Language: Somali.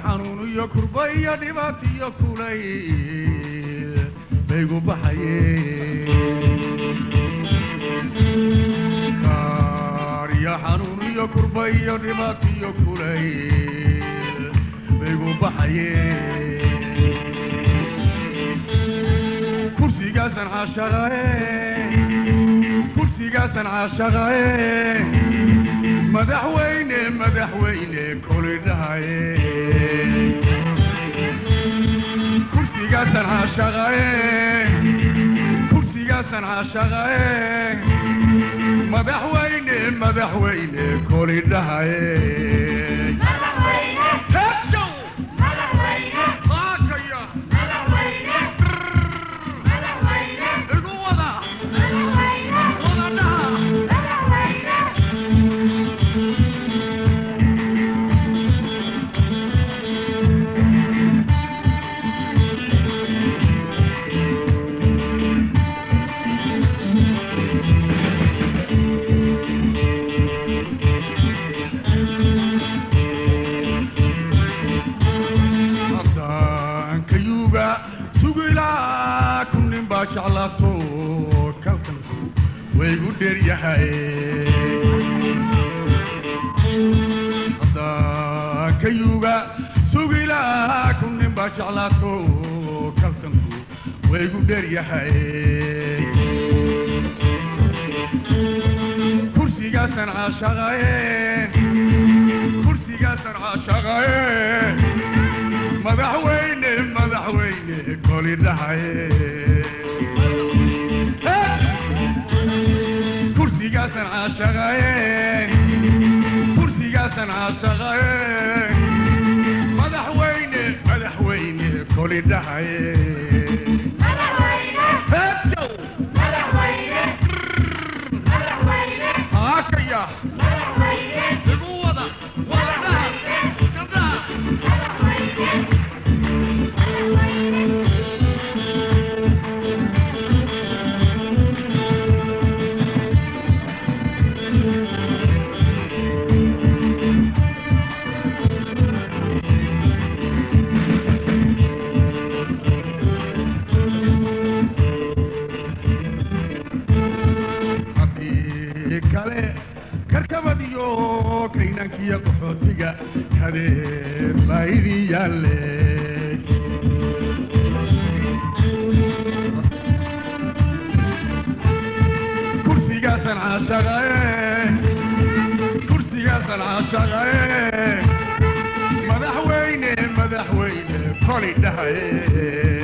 Xanuun iyo kurba iyo dhibaatiyo kulayl baygu baxaye, kaar iyo xanuun iyo kurba iyo dhibaatiyo kulayl baygu baxaye. Kursigaasan caashaqaye, kursigaasan caashaqaye, madaxweyne, madaxweyne kolidhahaye. Kursigaasan caashaqaye, kursigaasan caashaqaye, madaxweyne, madaxweyne kolidhahaye. Heedshow haakaya igu wada wada dhaha. Haddaankayuga sugilaa kun nin baa jeclaato, kaltanku waygu dheer yahay. Haddaankayuga sugilaa kun nin baa jeclaato, kaltanku waygu dheer yahay. Kursigaasan caashaqaye, kursigaasan caashaqaye, madaxweyne, madaxweyne kolidhahaye. Kursigaasan caashaqaye, kursigaasan caashaqaye, madaxweyne, madaxweyne kolidhahaye. Heedshow haakaya igu wada wada dhaha gabdhaha. Haddii kale karkabad iyo kaynankiyo qaxootiga kadeed baa idin yaalle. Kursigaasan caashaqaye, kursigaasan caashaqaye, madaxweyne, madaxweyne koli dhahaye.